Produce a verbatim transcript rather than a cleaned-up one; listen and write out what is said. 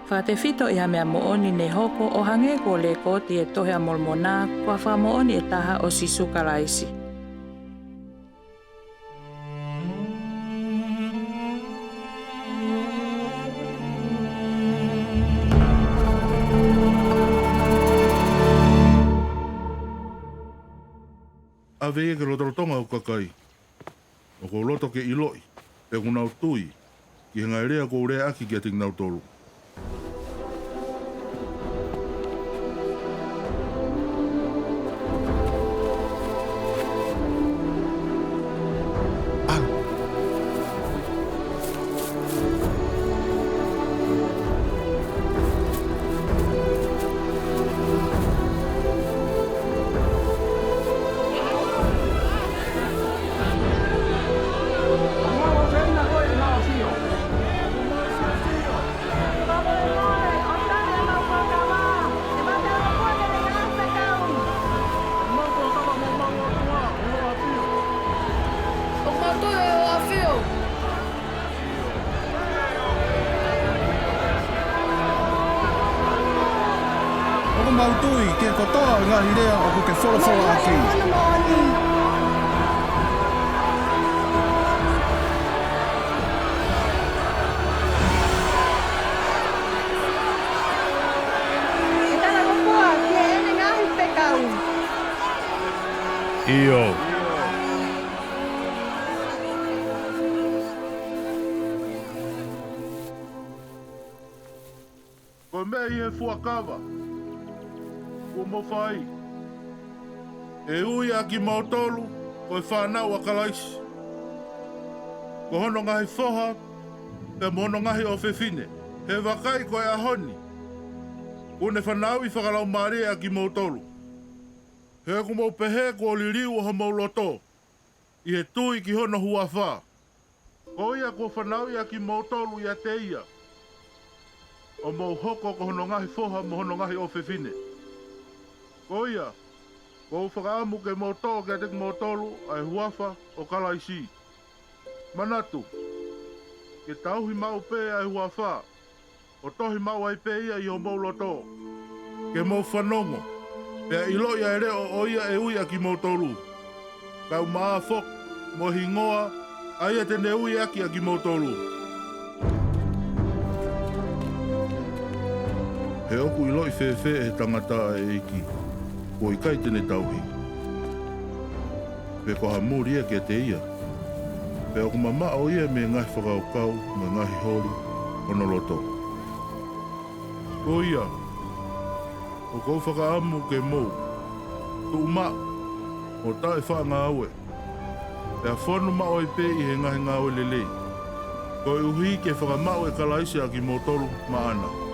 Fakatefito ʻi ha meʻa moʻoni ne hoko, ʻo hangē kuo lekooti ʻi he Tohi ʻa Molomoná, ko ha fakamoʻoni ʻe taha ʻo Sīsū Kalaisi. ʻAve ia ki he lotolotonga ʻo e kakai, ʻoku ou loto ke ʻiloʻi pe ʻoku nau tui ki he ngaahi lea kuo u leaʻaki kiate kinautolu. ʻOku mau tui ki he kotoa ʻo e ngaahi lea ʻoku ke folofola ʻakí. ʻE talangofua ki heʻene ngaahi fekaú. ʻIo. Ko e meʻa ʻi he fuakava kuo mou faí, ʻe ui ʻa kimoutolu ko e fānau ʻa Kalaisi, ko hono ngaahi foha pea mo hono ngaahi ʻofefine. He vakai, ko e ʻaho ni kuó ne fanauʻi fakalaumālie ʻa kimoutolu, he ʻoku mou pehē kuo liliu ʻa homou lotó ʻi he tui ki hono huafá. Ko ia kuo fanauʻi ʻa kimoutolu ʻiate ia, ʻo mou hoko ko hono ngaahi foha mo hono ngaahi ʻofefine. Ko ia, ʻoku ou fakaʻamu ke mou toʻo kiate kimoutolu ʻa e huafa ʻo Kalaisí. Manatu, ke tauhi maʻu pē ʻa e huafá, ʻo tohi maʻu ai pē ia ʻi homou lotó, ke mou fanongo, pea ʻiloʻi ʻa e leʻo ʻo ia ʻe ui ʻa kimoutolú, kae ʻumaʻā foki mo e hingoa ʻa ia te ne ui ʻaki ʻa kimoutolú. He ʻoku ʻiloʻi fēfē ʻe he tangata ʻa e ʻEiki kuo ʻikai te ne tauhi? Pe ko ha muli ia kiate ia, pea ʻoku mamaʻo ia mei he ngaahi fakakaukau mo e ngaahi holi ʻo hono lotó. Ko ia, ʻoku ou fakaʻamu ke mou tuʻu maʻu ʻo taʻe faʻa ngāue, pea fonu maʻu ai pē ʻi he ngaahi ngāue lelei, koeʻuhi ke fakamaʻu ʻe Kalaisi ʻa kimoutolu maʻana.